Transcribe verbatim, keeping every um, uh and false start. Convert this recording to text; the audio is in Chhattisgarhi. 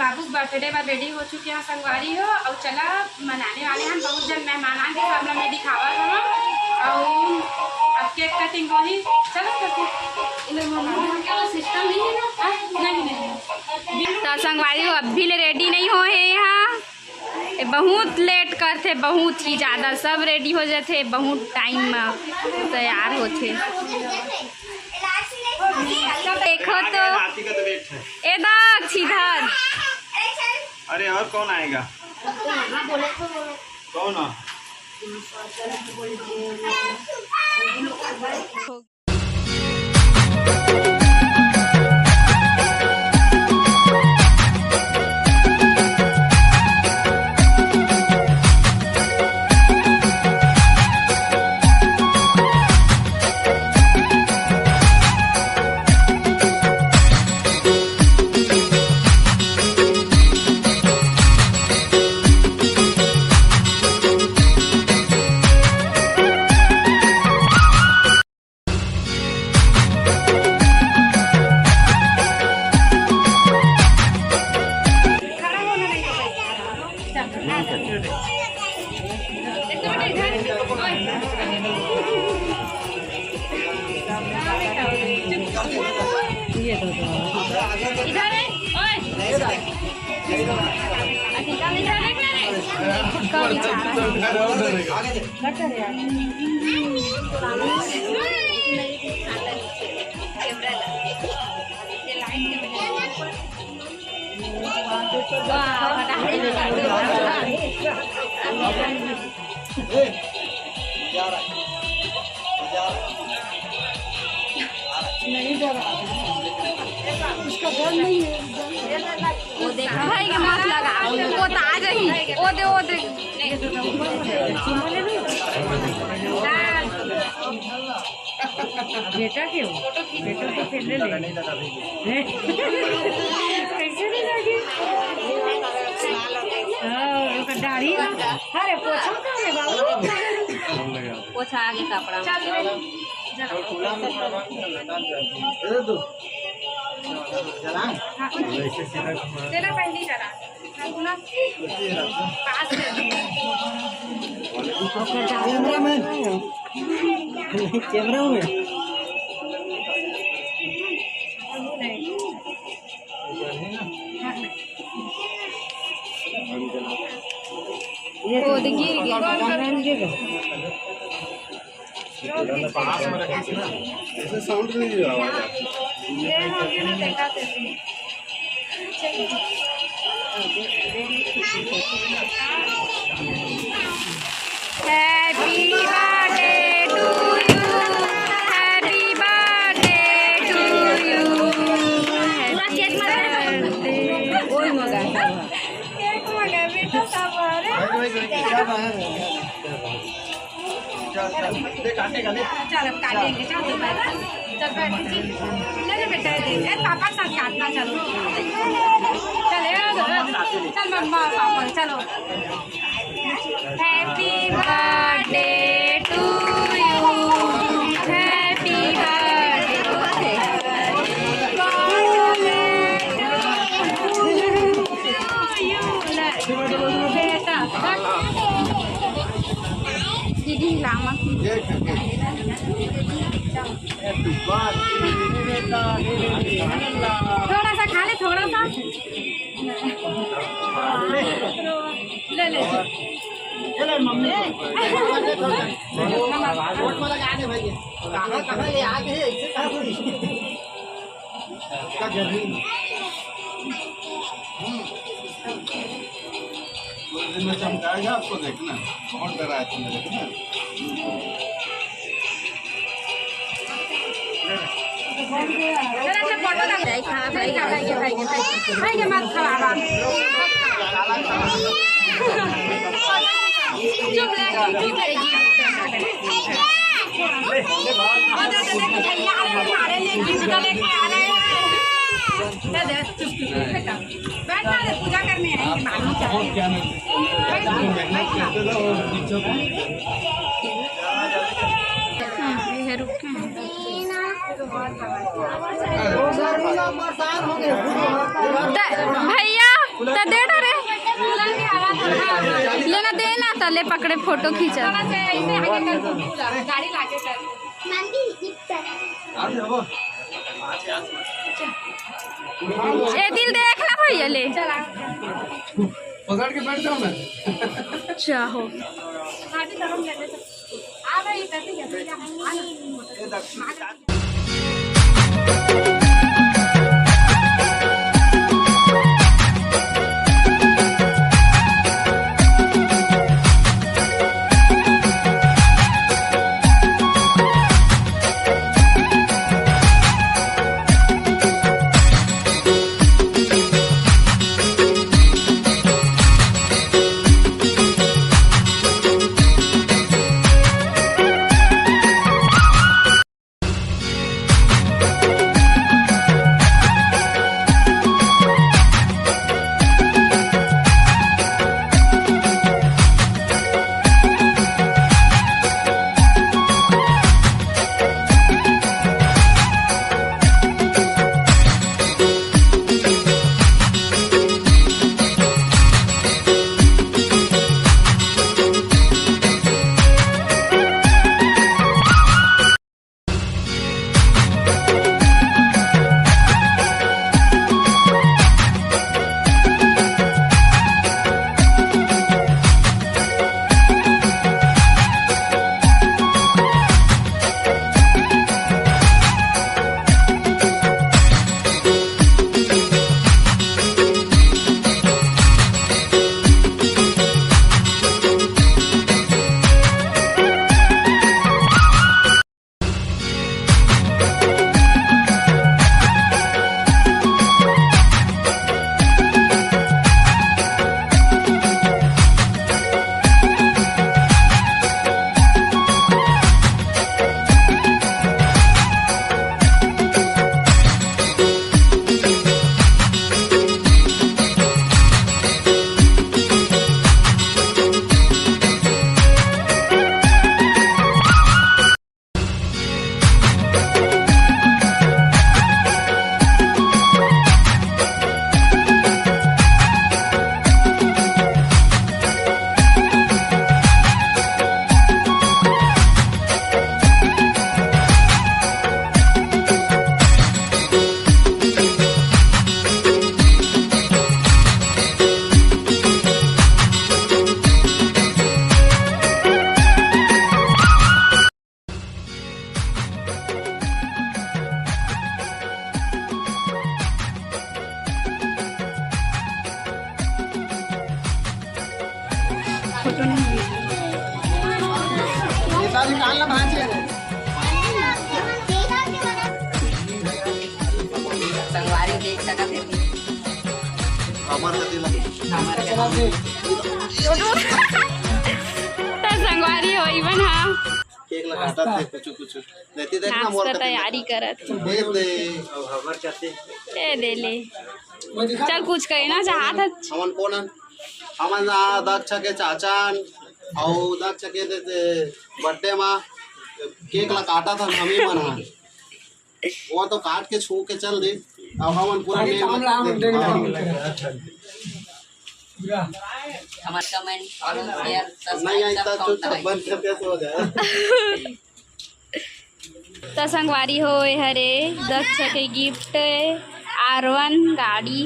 बाबू के बर्थडे बर रेडी हो चुके हैं संगवारी हो, अउ चला मनाने वाले हैं। बहुत जन मेहमान आ गए, सब ला मैं दिखावत हूँ। अउ अब केक कटिंग होही, चलो तो फिर। इधर मम्मी के सिस्टम नहीं है ना? हाँ, नहीं, नहीं। तो संगवारी हो, अभी ले रेडी नहीं होए हे यहाँ। ये बहुत लेट करथे, बहुत ही ज्यादा। सब रेडी हो जाथे, बहुत टाइम में तैयार होथे। देखो तो, ए दक्ष इधर। अरे और कौन आएगा? कौन आ? भाई के मत लगा, वो तो आ जाही। वो दे, वो दे। बेटा के हो? बेटा तो पहले ले। कैसे नहीं लगे? हाँ, ओकर दाढ़ी ना। अरे, पोछा कहाँ है बाबू? पोछा आगे कपड़ा में। चल, ले। तेरा पहली जरा। Camera man, camera man. ये तो गिर गया। पास में रखिए ना, ऐसे साउंड नहीं आ रहा है। Happy birthday to you, happy birthday to you, happy birthday। Cake मंगा बेटा, सब आ रहे। चल, चल, ले, काटेगा, ले। चल, अब काटेंगे, चल, तू बैठ। चल, बैठ, जी। ले, ले, बेटा, दे। ए, पापा के साथ काटना, चलो। चल, ए, चल, मम्मा, पापा, चलो। Happy birthday to you, happy birthday to you। ले, बेटा, दीदी हिलावा। थोड़ा सा खा ले, थोड़ा सा। ले, ले। चलो, मम्मी। वोट वाला कहाँ है भाई? कहाँ, कहाँ ले आके है? इससे कहाँ थोड़ी। उसका जमीन। हम्म। थोड़े दिन में चमकाएगा आपको, देखना। बहुत डरा है तुम्हें, देखना। जरा से फोटो लगा। भाई, भाई, भाई, भाई, भाई, भाई, भाई, ये मत खराब आप। चुप रह, चुप रह। और दादा, दादा, भैया, अरे, तुम्हारे लिए गिफ्ट तो लेके आ रहे हैं। दादा, चुप, चुप, चुप, बेटा। बैठना रे, पूजा करने आएंगे, मालूम चले। बैठ, बैठ, बैठ। हाँ, ये रुक के। द-, भैया, त दे डरे। लेना देना, त ले पकड़े, फोटो खींचा। ए दिल देख ना भैया, ले। पकड़ के बैठ जाओ ना। चाहो। संगवारी देख सकत हे। हमर कति लगे? हमर कति? त संगवारी हो, इवन हा। केक ला काटत हे कुछ कुछ। देती देख ना मोर नाश्ता कति तैयारी लगे। करत हे। दे दे। अब हमर कति? ए दे ले। चल, कुछ कहना चाहत हस? हमन कोन हन? हमन, आ, दक्ष के चाचा हन, अउ दक्ष के दे, दे बर्थडे मा केक ला काटत हन, हम ही मन हन। वो तो काट के छू के चल दे। अब हमन पूरा अरे, काम ला हम देख लेंगे। हमार comment, follow, share, subscribe नहीं आई सब तो कौन चुप, बंद कर दे तो हो जाए। त संगवारी हो, ए हरे दक्ष के गिफ्ट, आर वन गाड़ी।